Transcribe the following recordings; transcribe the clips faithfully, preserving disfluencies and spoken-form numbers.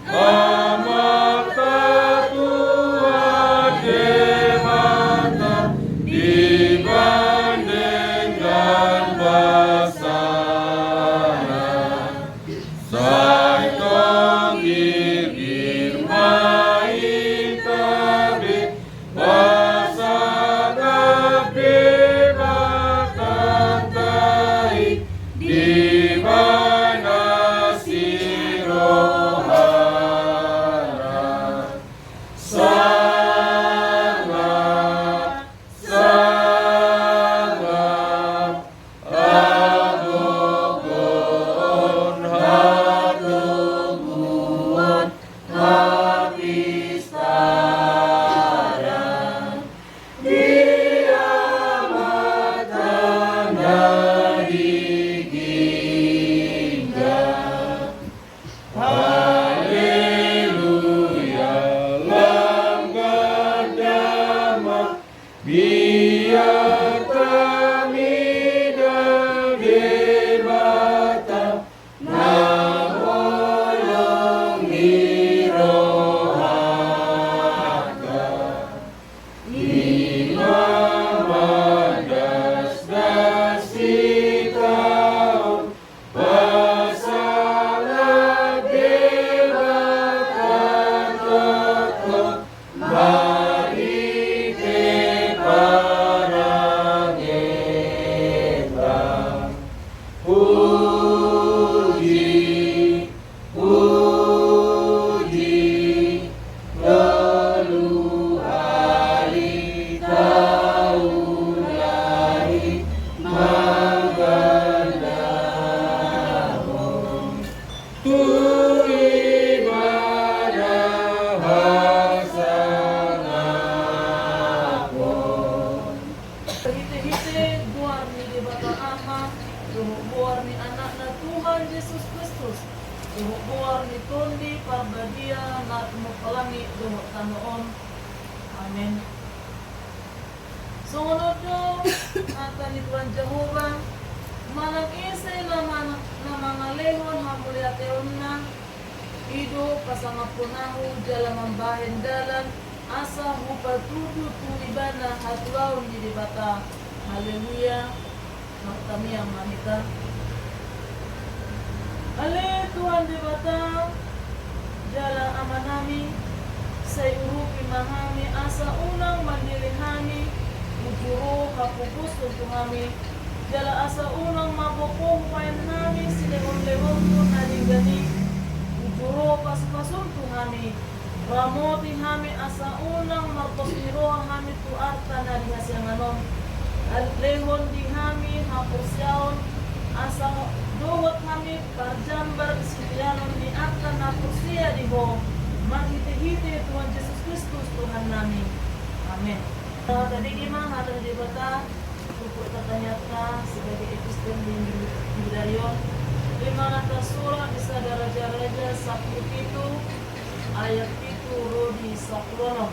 Amanta Tuhan Debata, di bondang dan basana, sai tonggirgir ma hita be, pasangap Debatanta i, di bana si rohana. Sangap, sangap, hagogoon, hatoguon, hapistaran di Amanta na di ginjang. Haleluya, lam ganda ma, biarta mida Debata na holong ni rohanta. I ma mandasdas hita on, pasangap Debata tongtong marhite parangenta. Puji, puji, tolu hali taulahon mangandahon tu ibana hasangapon. Marhitehite goar ni Debata Ama, dohot goar ni Anakna Tuhan Jesus Kristus, dohot goar ni Tondi Parbadia na tumompa langit dohot tano on. Amen. Songon on do hata ni Tuhan Jahowa, manang ise na mana-, na mangalehon hamuliateonna, i do pasangaphon ahu jala mambahen dalan, asa hupatudu tu ibana hatuaon ni Debata. Haleluya. Martangiang ma hita. Ale Tuhan Debata jala Amanami, sai urupi ma hami asa unang mandele hami uju ro hapogoshon tu hami, jala asa unang ma gopo hupahen hami silehonlehonmu na denggan i uju ro pasupasuon tu hami. Ramoti hami asa unang marpos ni roha hami tu arta na di hasiangan on. Lehon di hami haporseaon asa dohot hami parjambar siseanon ni angka na porsea di Ho, marhitehite Tuhan Jesus Kristus Tuhannami. Amen. Hata denggan ma hata ni Debata. Turpuk pertanyaanta sebagai epistel di minggu, minggu on, i ma na tarsurat di sada Raja-raja sampulu pitu ayat pitu ro di sampulu onom.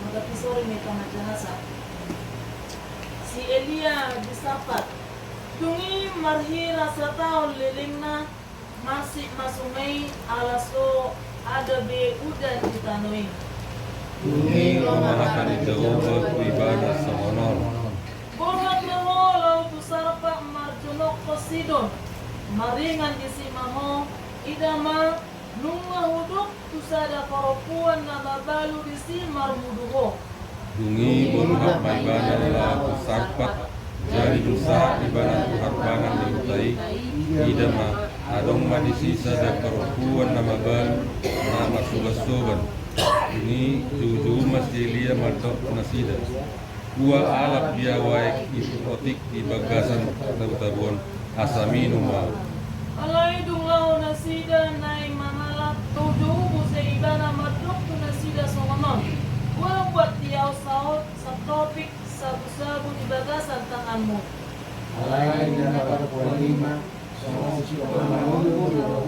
Maka pisori ni pamajahasan. Si Elia di Sarpat. Dung i marhira sataon lelengna, marsik ma sunge i ala so ada be udan di tano i. Dung i ro ma hata ni Jahowa tu ibana songon on. Borhat ma ho laho tu Sarpat marjonokkon Sidon. Maringan disi ma ho, ida ma, nunga hudok tu sada parompuan na mabalu disi marmudu ho. Dung i borhat ma ibana laho tu Sarpat, jadi dung sahat ibana tu harbangan ni huta i, ida ma, adong ma disi sada parompuan na mabalu na marsobansoban. Dung i joujou ma si Elia mandok tu nasida. Ua alap di ahu aek i otik di bagasan tabutabu on, asa minum ahu. Alai dung laho nasida naeng mangalap, joujou muse ibana mandok tu nasida songon on. Ua buat di ahu saut satopik sabusabu di bagasan tanganmu. Alai di na parompuan i ma, songon sitongah na manungkun do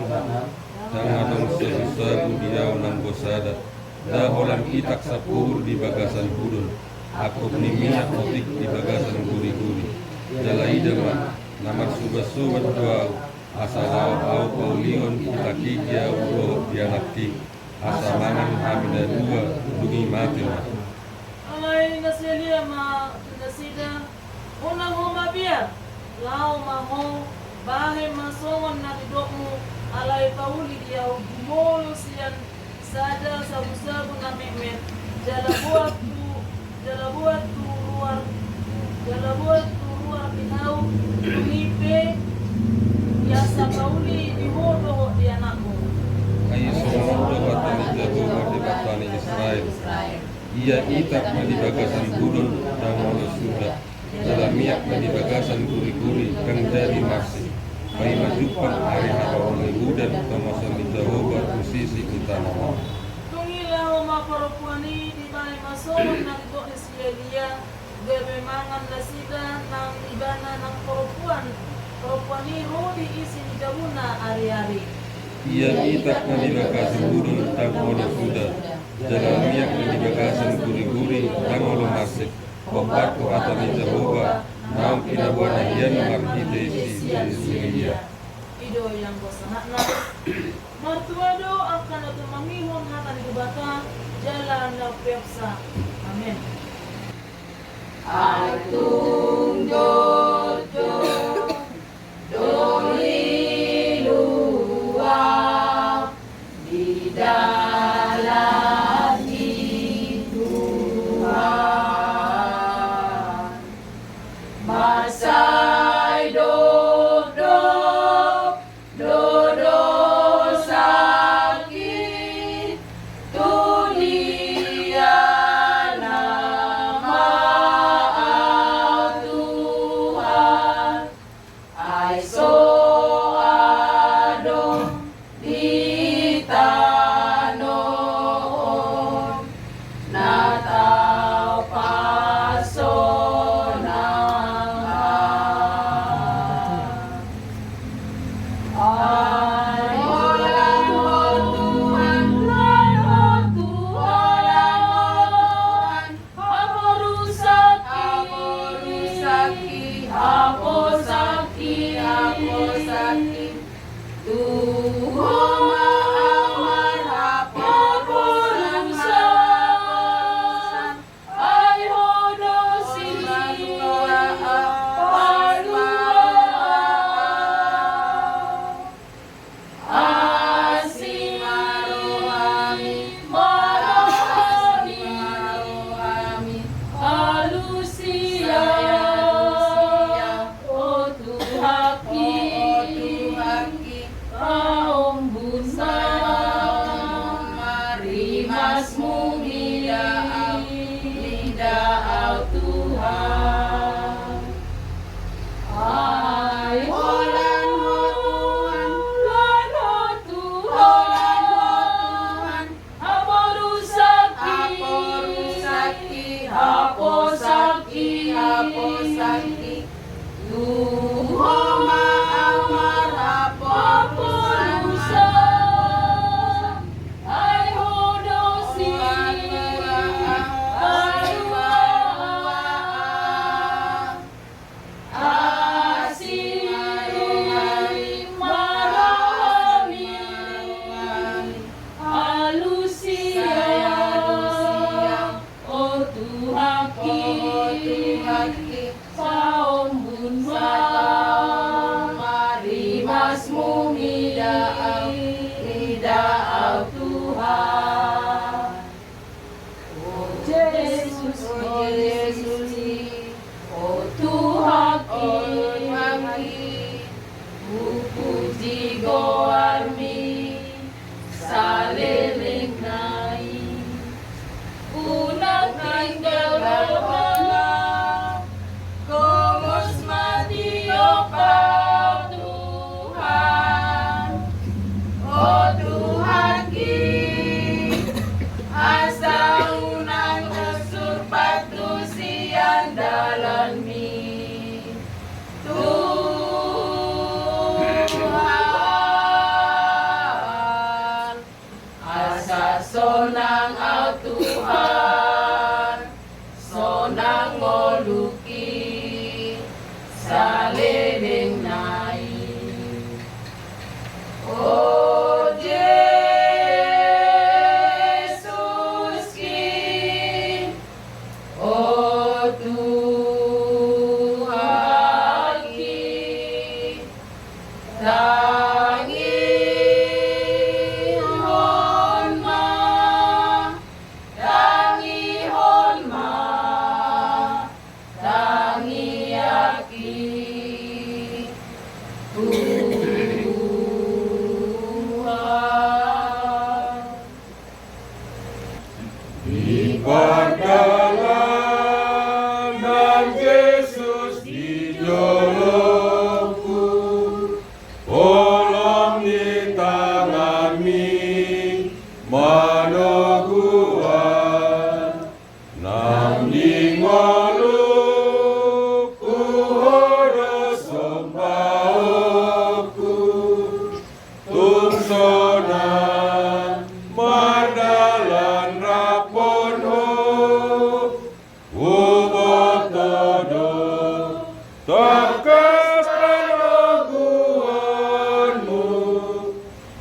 ibana. Ndang adong sabusabu di ahu nanggo sada. Nda holan itak sapuhur di bagasan hudon, angkup ni miak otik di bagasan guriguri. Jala ida ma, na marsobansoban do ahu, asa laho ahu paulihon itak i di ahu dohot di Anakki, asa mangan hami na dua, dung i mate ma. Alai na sialia ma tu nasida: Unang ho mabiar, laho ma ho, bahen ma songon na nidokmu, alai pauli di ahu jumolo sian sada sabusabu na metmet, jala boan tu, jala boan tu ruar, jala boan tu ruar ni hau, dung i pe asa pauli di ho dohot di anakmu. Ai songon on do hata ni Jahowa Debata ni Israel: Ia itak ma di bagasan gudon, ndang olo suda. Jala miak ma di bagasan guriguri, ndang jadi marsik. Paima jumpang ari habaon ni udan, tomoson ni Jahowa tu sisi ni tano on. Dung i laho ma parompuan i, dibahen ma songon na nidok ni si Elia, gabe mangan nasida nang ibana nang parompuan, parompuan i ro di isi ni jabuna ariari. Ia itak ma di bagasan gudon, ndang olo suda. Jala miak ma di bagasan guriguri, ndang olo marsik. Hombar tu hata ni Jahowa naung pinaboana hian marhite si Elia. I do ianggo sahatna. Martua do angka na tumangihon hata ni Debata jala na umpeopsa. Amen. Ai tung jotjot do liluat di dalan ni Tuhan. Mansai dokdok do dosangki tu Dia nama Tuhan. Ai so adong di tano on na tau pasonangan. Ai holan Ho Tuhan, holan Ho Tuhan, haporusangki, haporusangki, haporusangki, haporusangki. Tu Ho ma au marhaporusangki. Ai Ho do sipaluaon. Asi ma rohaM, ma rohaM, alusi au, o Tuhanki, paombun ma rimasMu mida au, mida au Tuhan. Ai holan Ho Tuhan, holan Ho Tuhan, holan Ho Tuhan, haporusangki, haporusangki, haposangki, haposangki. Tu Ho ma au marhaporusangki. Ai Ho do sipaluaon. Asi ma rohaM, ma rohaM, alusi au, o Tuhanki, paombun ma rimasMu mida au, mida au Tuhan. O Jesus, o Jesus, o Tuhanki, o Tuhanki, hupuji goarMi saleleng nai. Unang tinggal Ho, gomos ma tiop Ho Tuhan, o Tuhanki, asa unang unsur patut sian dalanMi, Tuhan. Asa sonang au Tuhan, sonang ngolungki saleleng nai. O Jesus. Manoguan nang di ngolungku, Ho do sombaonku. Tung sonang mardalan rap dohot Ho, huboto do tangkas panoguonmu.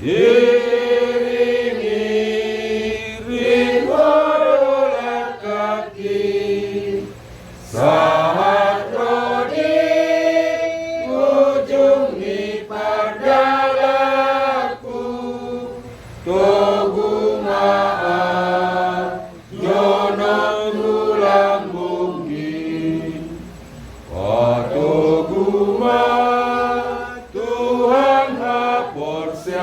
Iring-iring Ho do langkangki, sahat ro di ujung ni pardalanku. Togu ma jonok tu lambungmi. Patogu ma Tuhan haporseaonku,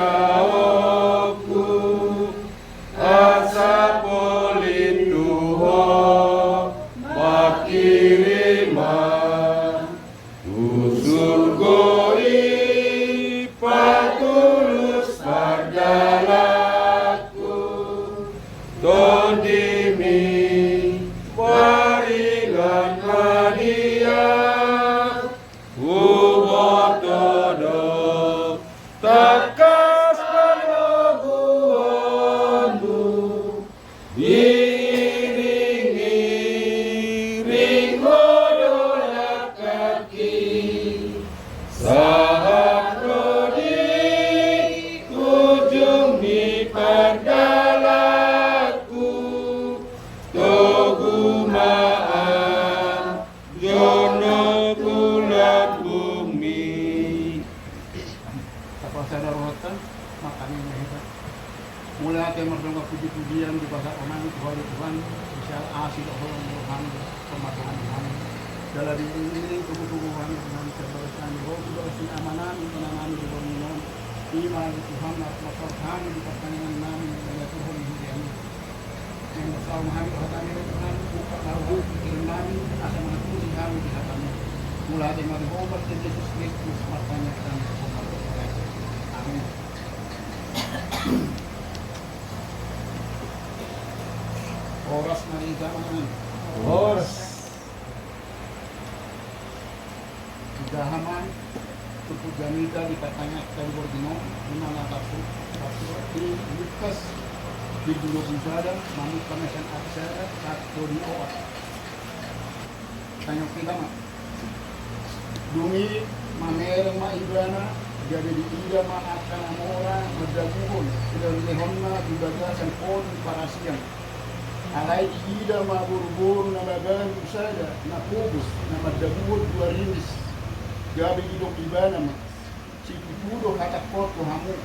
asa polin tu Ho mangkirim ma. Tu surgo i patulus pardalanku, tondimi maringan hadiak, huboto do tangkas panoguonmu. Iring-iring Ho do langkangki, sahat ro di ujung ni pardalanku. Togu ma jonok tu lambungmi. Tapasada rohanta, martangiang ma hita. Mauliate mardongan puji-pujian dipasahat hami tu Ho ale Tuhan, di siala asi dohot holong ni rohaM, pamardongan ni hami. Jala di ujung ni togu-togu hami Tuhan, sian bagas nami Ho, di bagas ni amanami, inanami di borngin on. I ma ale Tuhan, na marsaor hami di partangiangan nami, mauliate Ho di huriaM. Naeng marsaor ma hami rohanami ale Tuhan, buka ma roha pikiran nami, asa mangantusi hami di hataM. Mauliate ma di Ho, marhite Jesus Kristus, martangiang hami tu Ho martonggo. Amin. Horas ma di hita, Amang. Horas. Di aha ma turpuk jamita di partangiangan di borngin on, di mana tarsu-, tarsurat di Lukas, di bindu dua pulu sada, mamungka ma sian ayat sada, sahat tu opat. Tangianghon hita ma. Dung i mamereng ma ibana, gabe diida ma angka na mora mandabuhon, dilehonna di bagasan pol ni parasian. Alai diida ma boruboru na mabalu sada na pogos, na mandabuhon dua rimis. Gabe didok ibana ma, Situtu do hatangkon tu hamu,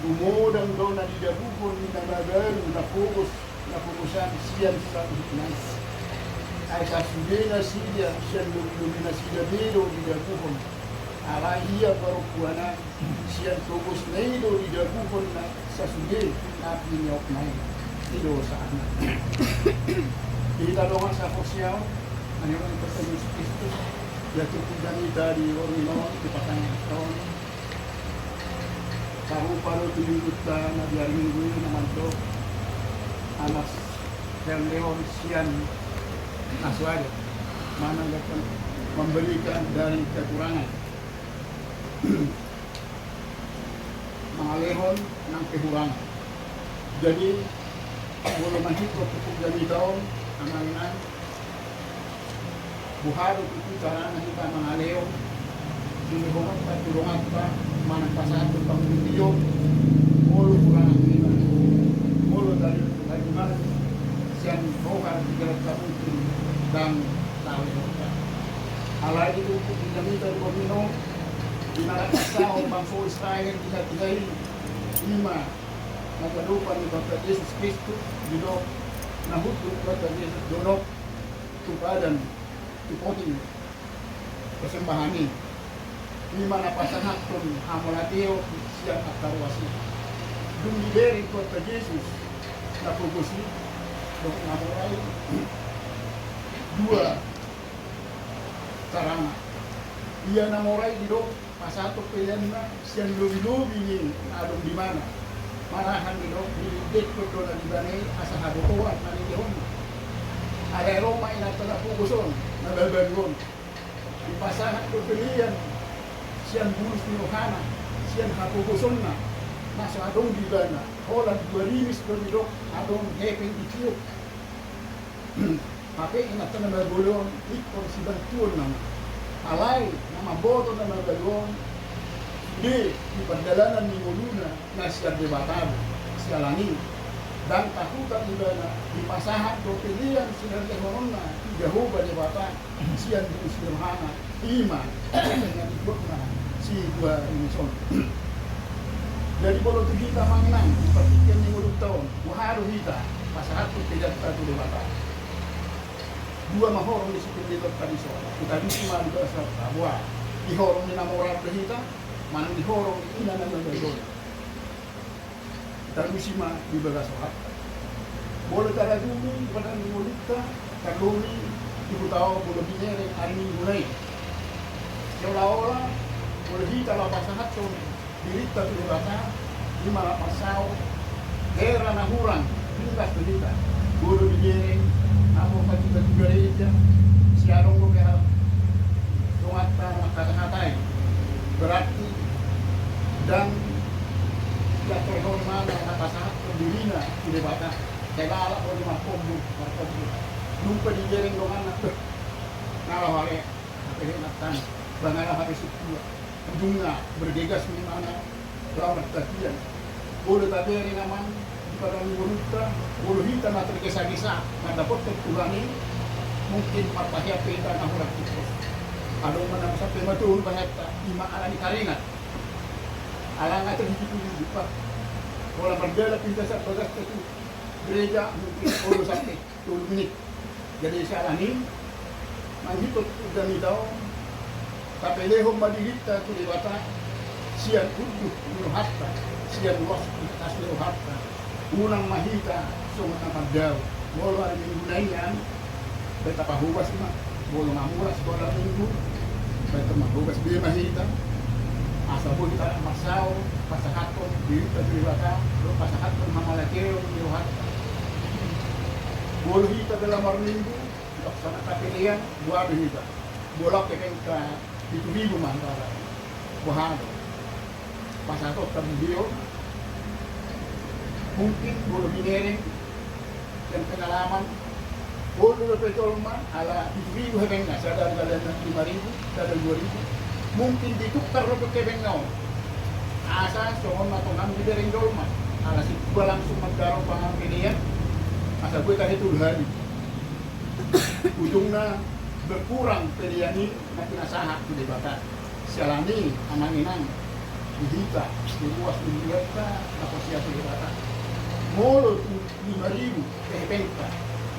tumodang do na didabuhon ni na mabalu na pogos, na pogosan sian saluhutna i. Ai sasude nasida sian lobi-lobi nasida be do didabuhon. Alai ia parompuan an, sian pogosna i do didabuhon na sasude na pinilopna i. I do sahatna. Hita dongan sahaporseaon, na nidok ni Tuhan Jesus Kristus, ia turpuk jamita di borngin on, di partangiangan on. Sarupa do tu Minggunta na di ari Minggu i na mandok, anak lehon-lehon sian na so ada, mana dapat memberikan dari kekurangan. Mangalehon nang kehurangan. Jadi, molo manjalo turpuk jamita on, amang inang, boha do tutu carana hita mangalehon, dilehononta tu donganta, manang pasahathon pangurupion, molo hurangan hita, molo tali-, talimaan sian roha di dalam kabutuhan dan talehonta. Alai di turpuk jamita di borngin on, di na laho marsahut bangso Israel di hatiha i, i ma na diadopan ni Tuhan Jesus Kristus, didok na hundul Tuhan Jesus donok tu padan, tu poting persembahan i. I ma na pasahathon hamauliateon sian angka ruas i. Dung dibereng Tuhan Jesus na pogos i dohot na mora i, dua carana. Ia na mora i didok pasahathon peleanna sian lobi-lobi ni na adong di ibana. Marahan do didok, dilindingkon do na di bana i asa hagogoan na nilehon. Alai ro ma inanta na pogos on, na mabalu on. Dipasahat do pelean sian bulus ni rohana, sian hapogosonna na so adong di ibana. Holan dua rimis do didok, adong hepeng di tiop. Hape inanta na mabalu on ingkon sibantuon nama. Alai na mamboto na mabalu on, sude di pardalanan ni ngoluna na sian Debata do. Siala ni i, ndang tahutan ibana, dipasahat do pelean silehononna tu Jahowa Debata sian bulus ni rohana. I ma na didokna si dua rimis on. Jadi molo tu hita amang inang, di partingkian ni ngolunta on, boha do hita pasahathon peleanta tu Debata? Dua ma horong ni sipeleanta dison. Hutalusi ma di bagasan rohanta, boha? Di horong ni na morar do hita, manang di horong ni na mabalu on? Talusi ma di bagas rohanta. Molo tarajumi di pardalanan ni ngolunta, tarlumobi di huta on, molo binereng ari Minggu nai, seolah-olah molo hita laho pasahathon dirinta tu Debata, i ma na pasahat hera na hurang, ringgas do hita. Molo binereng na porlu hita tu gareja, sai adong dope hata donganta mangkatahatai, berarti ndang diaturhon ma na pasahathon dirina tu Debata. Sai lalap do marpombur, marpombur. Dung pe dibereng donganna, beh, na laho ari, hape he nantang, bangala hape sipua. Ujungna bergegas ma ibana laho martapian. Molo tabereng amang di pardalanan ni ngolunta, molo hita na tergesa-gesa mandapothon Tuhan i, mungkin marpahean pe hita na hurang tingkos. Adong ma na sampe mate on bahenta, i ma ala ni karingat. Ala nga terhiti pun di depan. Molo mardalan pe hita sian bagasta tu gereja, mungkin olo sampe tolu menit. Jadi siala ni i, mangihuthon hujal ni hita on, tapelehon ma dirinta tu Debata sian unduk ni rohanta, sian luas ni rohanta. Unang ma hita songon na mandao. Molo ari Minggu nai an, baen tapahobas ma. Molo nga mura sikola Minggu, baen tapahobas be ma hita. Asa boi hita marsao pasahathon dirinta tu Debata, dohot pasahathon hamalakeon ni rohanta. Molo hita pe laho marminggu, didok songon na pelean, boha do hita? Molo hepengta pitu ribu ma hita, boha do? Pasahathon tabibio, mungkin molo binereng, sian pengalaman, molo dope jolma ala pitu ribu hepengna, sada galeanna lima ribu, sada dua ribu, mungkin ditukar dope hepengna on. Asa songon na tonang dibereng jolma, ala sipua langsung mandao pangan pelean, asa boi tahe tolu hali. Ujungna berkurang pelean i na pinasahat tu Debata. Siala ni i amang inang, di hita, di ruas ni hulahulanta na porsea tu Debata, molo tu lima ribu pe hepengta,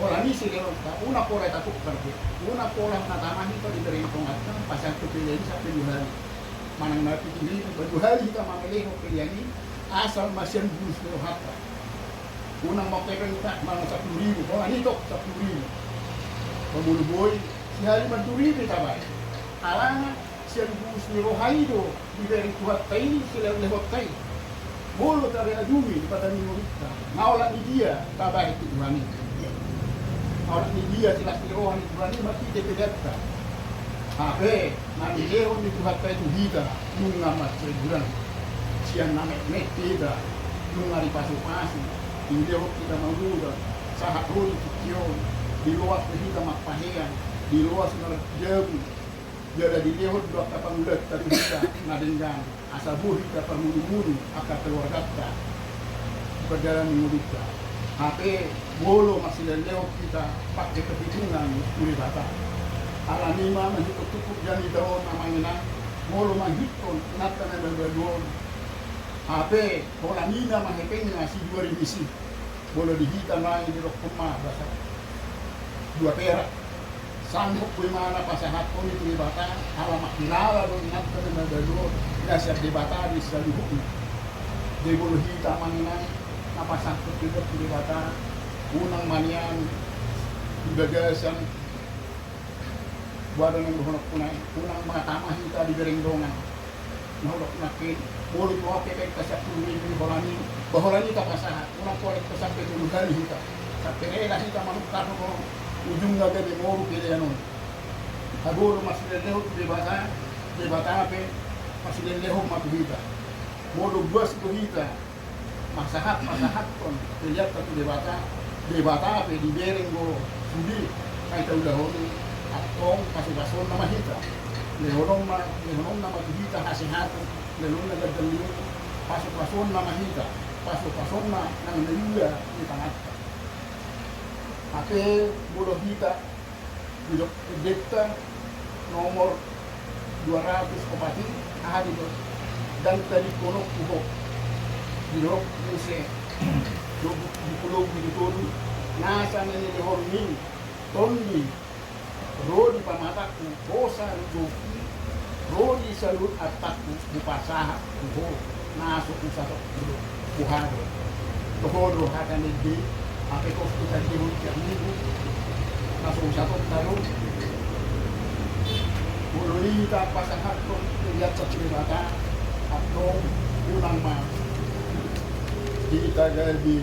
holan i silehonta, unang pola tatukar be, unang pola na tama hita dibereng donganta pasahat tu pelean i sampe dua hali. Manang na pitu ribu, dua hali hita mamelehon pelean i, asal ma sian bulus ni rohanta. Unang ma hepengta manang sampulu ribu, holan i tong sampulu ribu. Molo boi, sihali ma dua ribu tabaen. Alana sian bulus ni roha i do dibereng Tuhanta i silehonlehonta i. Molo tarajumi di pardalanan ni ngolunta, na olat ni dia tabaen tu Tuhan i? Na olat ni dia silas ni roha ni Tuhan i marhite peleanta? Hape na nilehon ni Tuhanta i tu hita nunga mansai godang. Sian na metmet hita, nunga dipasupasu, dilehon hita magodang, sahat ro di tingki on, diloas do hita marpahean, diloas marjabu, jala dilehon do angka pangulanta tu hita na denggan. Asa boi hita parmudumunu angka keluarganta di pardalanan ni ngolunta. Hape molo marsilehonlehon hita pake perhitungan tu Debata. Alani i ma mangihuthon turpuk jamita on amang inang, molo mangihuthon inanta na mabalu on. Hape holan i nama hepengna si dua rimis i. Molo di hita nai didokhon ma basa dua perak. Sanggup boi ma na pasahathon i tu Debata, ala mangkilala do inanta na mabalu on na sian Debata di saluhutna. Jadi molo hita amang inang na pasahathon pe tu Debata, unang ma nian di bagasan, boha do naeng dohononku nai, unang ma tama hita dibereng dongan. Holong nangkin, molo tu ahu pe baen pe sampulu ribu holan i, ba holan i tapasahat, unang pola pe sampe tolu hali hita. Sampe rela hita manukkarhon ujungna gabe moru pelean on. Hagoru marsilehon tu Debata, Debata pe marsilehon ma tu hita. Molo buas do hita, pasahat, pasahathon peleanta tu Debata, Debata pe dibereng do sude na taulahon i, antong pasupasuonna ma hita. Lehononna ma, lehononna ma tu hita hasehaton, lehononna ganjang ni umur, pasupasuonna ma hita, pasupasuonna nang na ula ni tanganta. Hape molo hita didok endenta nomor dua ratus opat i, aha didok? Ndang tadingkononku ho, didok muse di Buku Lobui di tolu, nasa na nilehonmi tondi ro di pamatangku, hosa ni goki, ro di saluhut artangku, hupasahat tu ho na so husatongku do. Boha do? Toho do hata ni ende, hape tos hutandihon tiap minggu na so husatongta do. Molo i hita pasahathon peleanta tu Debata, antong unang ma hita gabe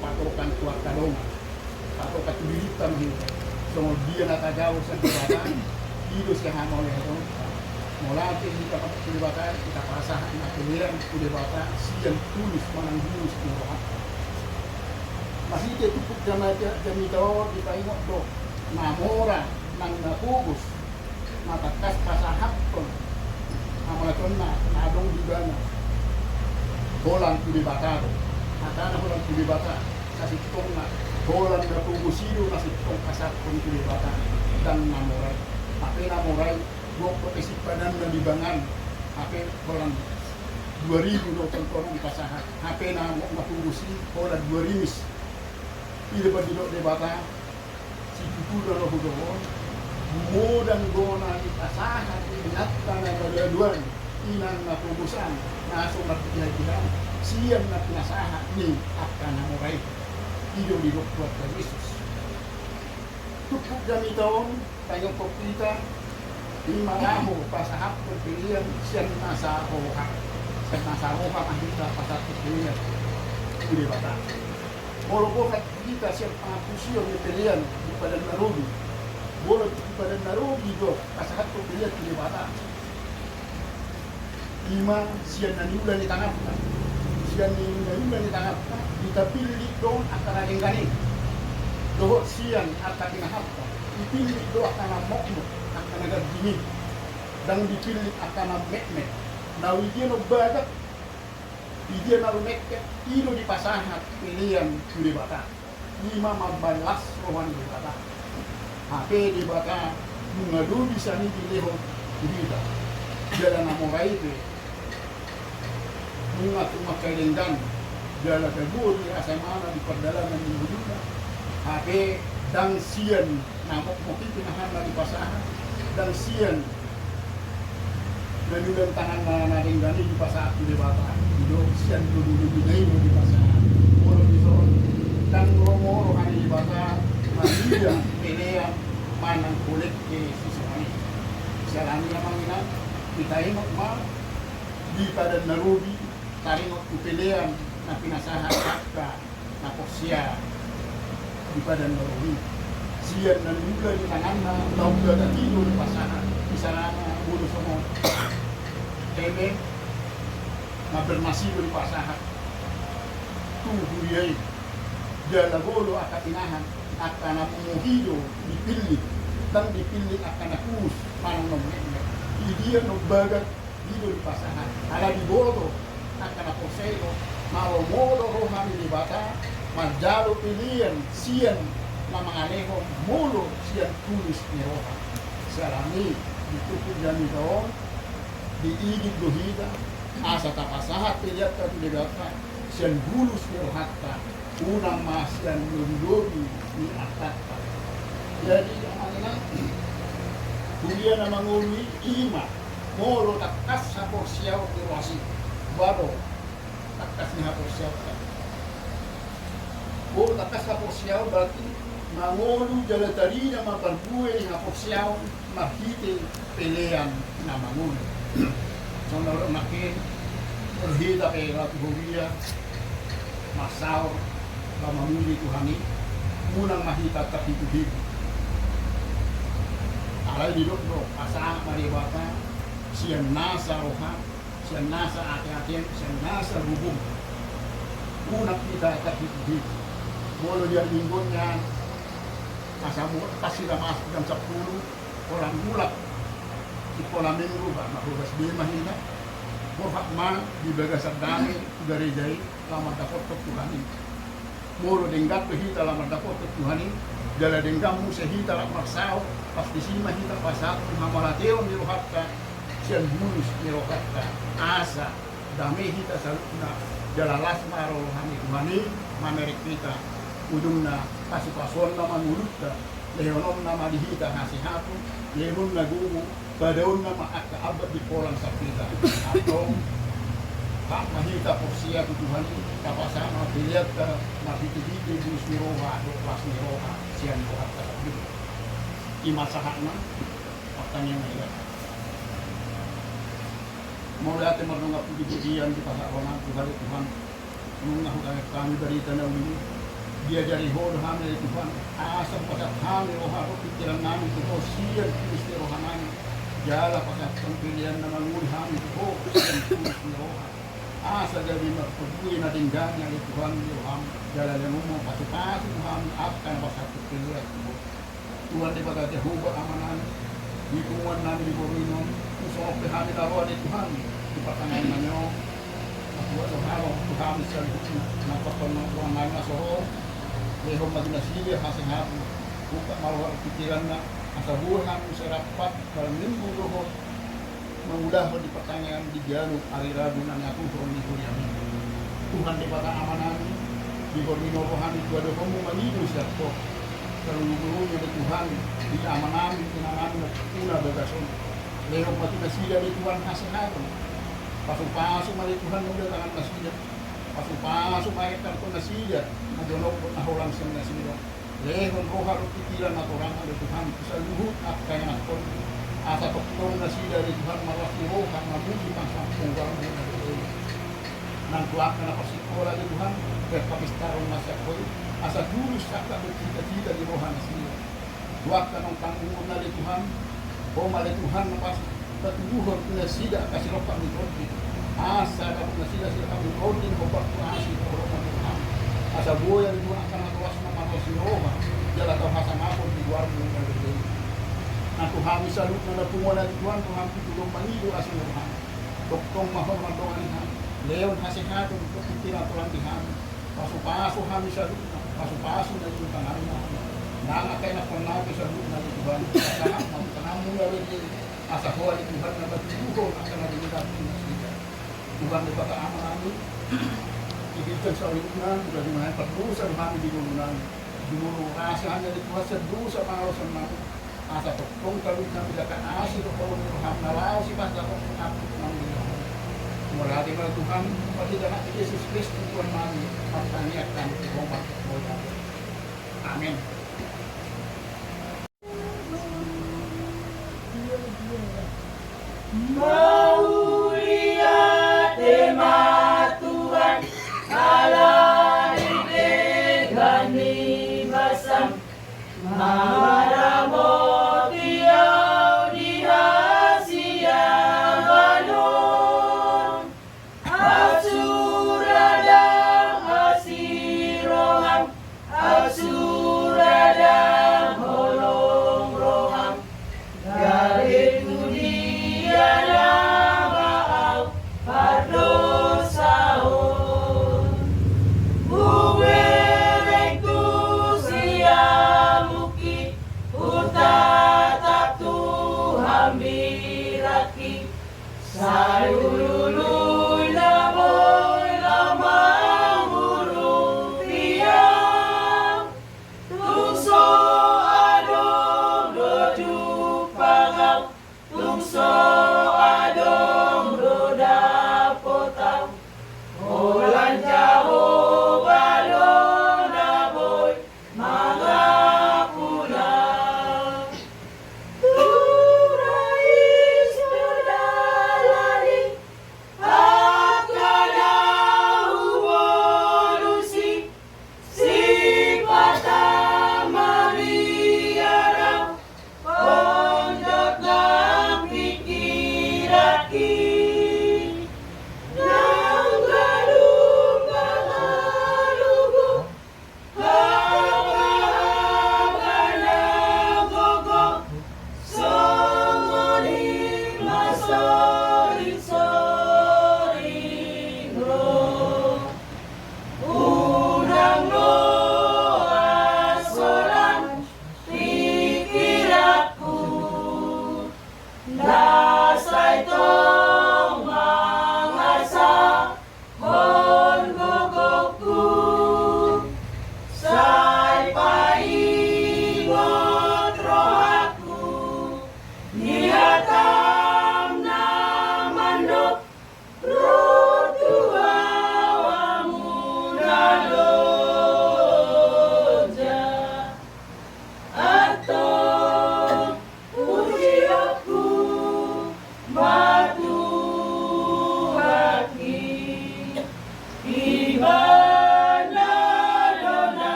patokan tu angka dongan. Patokan tu dirinta ma hita. Songon dia na tajalo sian Debata, i do sian hamaolonta. Molo ate hita patokan tu Debata, hita pasahat ma pelean tu Debata sian tulus manang bulus ni rohanta. Marhite turpuk jama-, jamita on dipaingot do na mora nang na pogos na tangkas pasahathon, na molo tong na adong di ibana holan tu Debata do. Hatana holan tu Debata, sasintongna holan na pogos i do na sintong pasahathon tu Debata, ndang na mora i. Hape na mora i, gok dope simpadanna di bangan, hape holan dua ribu do tontonan dipasahat. Hape na, na pogos i holan dua rimis. I do pe didok Debata, situtu do na hudok on, modang do na nipasahat ni angka na baloan, inang na pogos an, na so mardiha-diha, sian na pinasahat ni angka na mora i. I do didok Tuhanta Jesus. Turpuk jamita on, taingothon hita, i ma laho pasahathon pelean sian nasa roha. Sian nasa roha ma hita pasahathon pelean tu Debata. Molo boha hita sian pangantusion ni pelean di Padan na Robi. Molo di Padan na Robi do pasahathon pelean tu Debata, i ma sian na niula ni tanganta. Sian na niula ni tanganta, ditapillit do angka na denggan i. Dohot sian angka tinahanta, dipillit do angka na mokmok, angka na garbini. Ndang dipillit angka na metmet. Na i dia na umbagat, i dia na lumekke, i do dipasahat pelean tu Debata. I ma mambalas roha ni Debata. Hape Debata nunga lobi sian i dilehon tu hita. Jala na mora i pe nunga tung mangkae denggan, jala tabo di asa mana di pardalanan ni ngoluna. Hape ndang sian na mokmok i pinahanna dipasahat, ndang sian na niula ni tanganna na denggan i dipasahat tu Debata. I do sian lobi-lobina i do dipasahat. Molo dison, ndang ro molo roha ni Debata mardia pelean manang holek ke sisongon i. Siala ni i amang inang, hita ingot ma di Padan na Robi, taringot tu pelean na pinasahat angka na porsea di Padan na Robi. Sian na niula ni tanganna, na umbagat i do dipasahat. Misalna molo songon eme, na bernas i do dipasahat tu huria i. Jala molo angka tinahan, angka na momohi do dipillit, ndang dipillit angka na kurus manang na metmet. I dia na umbagat i do dipasahat. Ala diboto angka na porsea i do, na lomo do roha ni Debata manjalo pelean sian na mangalehon molo sian tulus ni roha. Siala ni i, di turpuk jamita on, diidit do hita asa tapasahat peleanta tu Debata sian bulus ni rohanta, unang ma sian lobi-lobi ni angkanta. Jadi amang inang, huria na mangolu i, i ma molo tangkas haporseaon ni rohasi. Boha do tangkas ni haporseaonta? Molo tangkas haporseaon berarti mangolu jala tarida ma parbue ni haporseaon marhite pelean na mangolu. Songon na hudok nangkin, molo hita pe laho tu huria marsaor, laho mamuji Tuhan i, unang ma hita tarhibuhibu. Alai didok do, pasahat ma Debata sian nasa roha, sian nasa ateatem, sian nasa gogom. Unang hita tarhibuhibu. Molo di ari Minggu on nian, asa mulak, pas hita masuk jam sampulu, holan mulak. Di pola Minggu, ba, marhoras be ma hita. Borhat ma di bagasan dame tu gareja i, laho mandapothon Tuhan i. Molo denggan do hita laho mandapothon Tuhan i, jala denggan muse hita laho marsaor, pas disi ma hita pasahat tu hamauliateon ni rohanta, sian bulus ni rohanta. Asa dame hita saluhutna, jala las ma roha ni Tuhan i mamereng hita. Ujungna, pasupasuonna ma ngolunta, lehononna ma di hita hasehaton, lehononna gogo, padaonna ma angka ambat di pola sampita. Antong, hak ma hita porsea tu Tuhan i, tapasahat ma peleanta, marhitehite bulus ni roha dohot las ni roha sian rohanta sandiri. I ma sahatna. Martangiang ma hita. Mauliate mardongan pujipujian dipasahat rohanami tu Ho ale Tuhan. Nunga hutangihon hami barita na uli i. Diajari Ho do hami ale Tuhan, asa pasahat hami roha dohot pingkirannami tu Ho sian tulus ni rohanami. Jala pasahat pelean na mangoli hami tu Ho sian tulus ni roha. Asa gabe marparbue na denggan i ale Tuhan di roham. Jala lehononmu pasupasu tu hami angka na pasahat pelean tu Ho. Tuhan Debata Jahowa Amanami, di punguannami di borngin on, tung songon pe hami na ro ale Tuhan di partangiangannami on, na huaso hami tu hami saluhutna, na patonang nami na so ro, lehon ma tu nasida hasehaton, buka ma roha pingkiranna, asa boi hami muse rap dalam minggu dohot mangulahon di partangiangan di ganup ari Rabu na niaturhon ni huriami. Tuhan Debata Amanami, di borngin on ro hami tu adopanmu mangido sian Ho. Tarlumobi ale Tuhan, di amanami, inanami na puna bagas on. Lehon ma tu nasida ale Tuhan hasehaton. Pasupasu ma ale Tuhan mangula tangan nasida. Pasupasu ma earhon nasida, na jonok dohot na holang sian nasida. Lehon roha dohot pingkiran na torang ale Tuhan, tu saluhut angka ianakhon. Asa tongtong nasida ale Tuhan marlas ni roha, mamuji pansam ponggalmu na denggan i. Nang tu angka na parsikola ale Tuhan, baen hapistaron na sian Ho i, asa tulus angka dohot cita-cita di roha nasida. Tu angka naung tanggungon ale Tuhan, Ho ma ale Tuhan na pas patuduhon tu nasida angka silongkap ni tondi. Asa dapot nasida silongkap ni tondi, hombar tu asi dohot holong ni Tuhan. Asa boi ale Tuhan angka na toas na marlas ni roha, jala tau hasangapon di goarmu na denggan i. Nang tu hami saluhutna na punguan ale Tuhan, ro hami tutu do mangido asi ni roham. Tongtong ma Ho mandongani hami, lehon hasehaton dohot pingkiran na torang di hami. Pasupasu hami saluhutna, pasupasu na di tanganna. Nang angka ianakhonnami saluhutna ale Tuhan, pasahat ma tu tanganmu na denggan i. Asa Ho ale Tuhan na patuduhon angka na denggan i tu nasida. Tuhan Debata Amanami, di ginjang saluhutna, molo dung i pardosa do hami di ngolunami. Di ngolu rasa hami ale Tuhan sian dosa pangalusan nami. Asa tongtong talup nami dapot asi dohot holong ni roham na laho sipasahat tu nami di roham. Mauliate ma Tuhan, marhite Anakmu Jesus Kristus Tuhannami, martangiang hami tu Ho ma. Amen. Mauliate ma Tuhan, ala ni denggan ni basam. Mangaramoti au di hasiangan on. Asura dang asi roham, asura dang holong roham. Gabe tu dia nama au pardosa on. Hubereng tu siamun i huta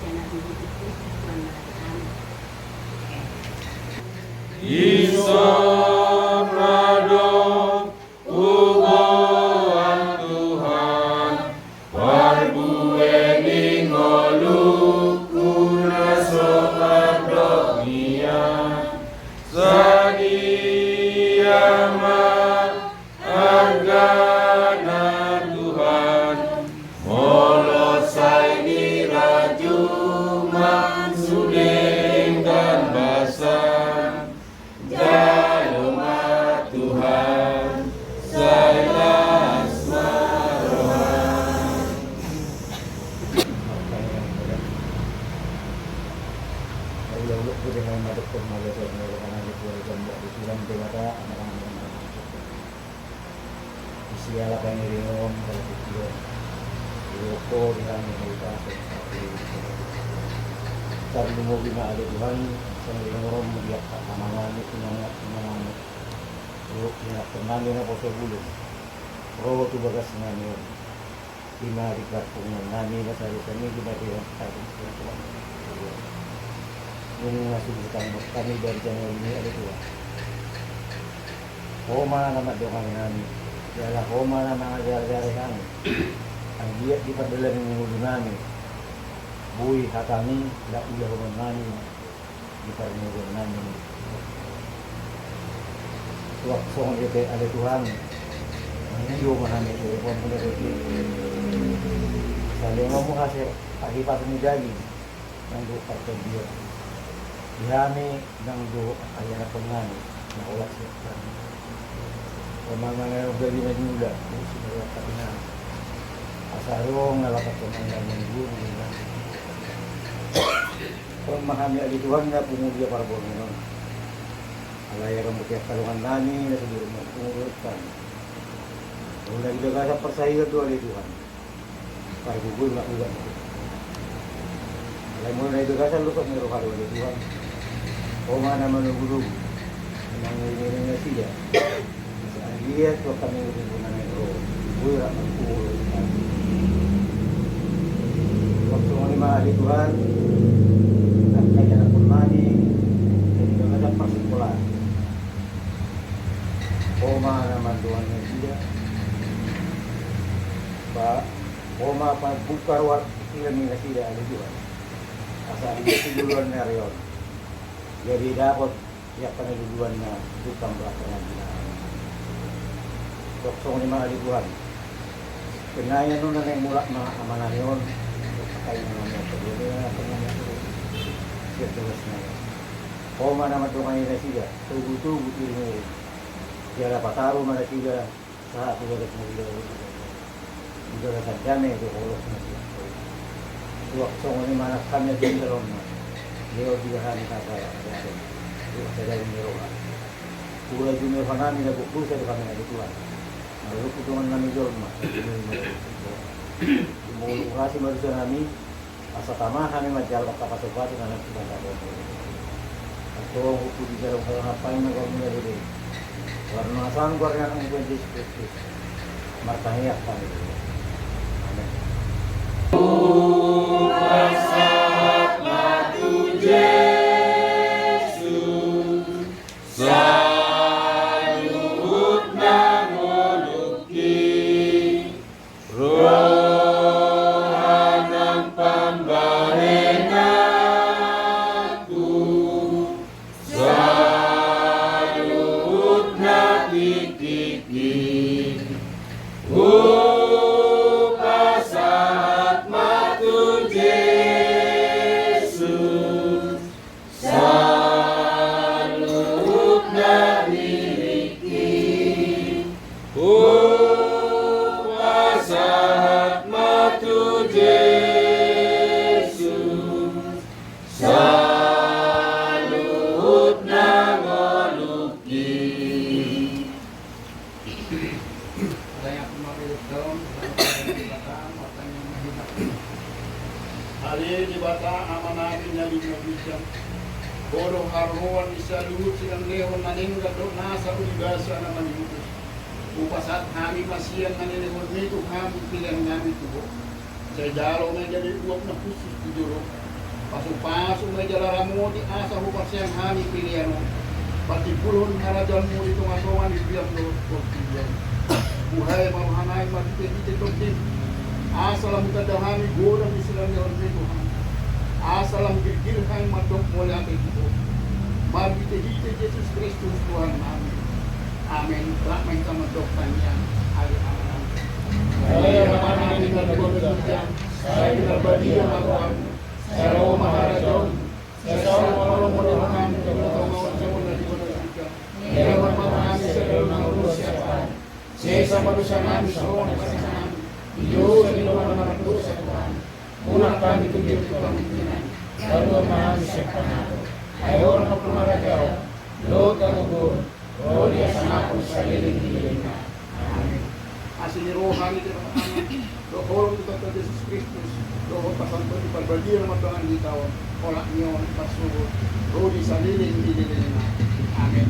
jala huhut-uhut Tuhan ma rohana. Dison ma do huboan Tuhan parbue ni ngolungku na so tardok nian. Sadia ma argana Tuhan, molo sai dirajum sude denggan basa. Jalo ma Tuhan, sai las ma roham. Ulaulak tu dengan madok pun malah tu dengan rohana di pulau Gambak di Tuhan Dewata, anak-anak. Di siala pangiringon dalam pikiran. Di roko di hami na ipa. Tarlumobi ma ale Tuhan, pangiringon di angka amanami, inanami, inanami. Rok di anak ternami na poso bulung. Ro tu bagas nami on. Ima di parpunguan nami na sari sani di bagian tadi. Nunga sudah tanggung kami dari channel ini ale Tuhan. Ho ma na mandongani hami, jala ho ma na mangajar-ajari hami. Anggiat di pardalanan ni ngolu nami, Boi hatami, na ulahononnami di parngoluonnami. Suang songon i pe ale Tuhan, mangido ma hami tu rohamuna dohot i. Sai lehonon ma hami hahipason ni daging nang dohot partondion di hami nang dohot ianakhonnami na holan sian hami. Pamangan na gabe na niula, usi na ianakhonnami. Asa adong na lapathon nami na mangolu. Ro ma hami ale Tuhan na pungu dia parborngin on. Alai adong ma angka dongan nami na so dirumat pungu dohot hami. Molo na di bagasan parsahit do ale Tuhan, pargogoi ma ubat. Alai molo na di bagasan losok ni roha do ale Tuhan, Ho ma na manogunogu, mangiringiring nasida. Asa anggiat tu angka minggu-minggu na naeng ro, boi rap marpungu. Suang songon i ma ale Tuhan, angka ianakhonnami na di bagasan parsikolaan, Ho ma na mandongani nasida. Ba, Ho ma pambuka ruar pikiran ni nasida ale Tuhan. Asa anggiat tu joloan ni ari on gabe dapot di angka na luluanna tukang berapa na gina. Suang songon i ma ale Tuhan, pinayan on na naeng mulak ma amanami on, angka inanami on, angka inanami on, sian tugasna. Ho ma na mandongani nasida, togutogu, iringiring. Jala pataru ma nasida sahat tu bagas na di bagasan dame dohot holong na di bagasan. Suang songon i ma nang hami na tinggal on ma, lehon di hami hata, dohot sadari ni roha. Ura jumolo hami na gok dosa di hami ale Tuhan. Molo tu dongannami jolma, jumolo hurasi ma dosanami. Asa tama hami manjalo angka pasu-pasu na naeng hupatupahon. Antong huhut dijalo hami na gabe na dede. Goar ni Anakmu, goar ni Anakmu Tuhan Jesus Kristus, martangiang hami. Amen. Hupasahat ma tu Jesus saluhut na ngolungki. Roha nang pambahenanku, saluhutna tingkingki, hupasahat ma tu Jesus. Saluhutna diringki, hupasahat ma tu Jesus, saluhutna ngolungki. Ale Debata Amanami na lim na ginjang, Ho do haroroan ni saluhut sian lehon na denggan dohot nasa uli basa na manihuthus. Hupasahat hami ma sian na nilehonmi tu hami pelean nami tu Ho. Sai jalo ma i gabe uap na hushus tu jolo. Pasupasu ma i jala ramoti asa huparsian hami pelean on patimbulhon harajaonmu di tongatonga ni riam dohot portibi on. Buhai ma rohanami marhitehite Tondim, asa lam hutanda hami godang ni silehonlehonmi tu hami, asa lam girgir hami mandok mauliate tu Ho. Marhitehite Jesus Kristus Tuhannami. Amen. Rap ma hita mandok tangiang. Ale Amanami. Ale Amanami na di banua ginjang, sai pinarbadia ma goarmu, sai ro ma harajaonmu, sai saut ma lomo ni roham di tongatonga on songon na di banua ginjang. Lehon ma tu hami sadari on hangoluan siapari. Sesa ma dosanami songon na panesanami di dosa ni dongan na mardosa tu hami. Unang hami togihon tu pangunjunan, palua ma hami sian pangago. Ai Ho do nampuna harajaon dohot hagogoon, ro di hasangapon saleleng ni lelengna. Amen. Asi ni roha ni Debata Ama, dohot holong ni Tuhanta Jesus Kristus, dohot pasanto ni Parbadia na mardongan di hita on, holan ni on, marsogot ro di saleleng ni lelengna. Amen.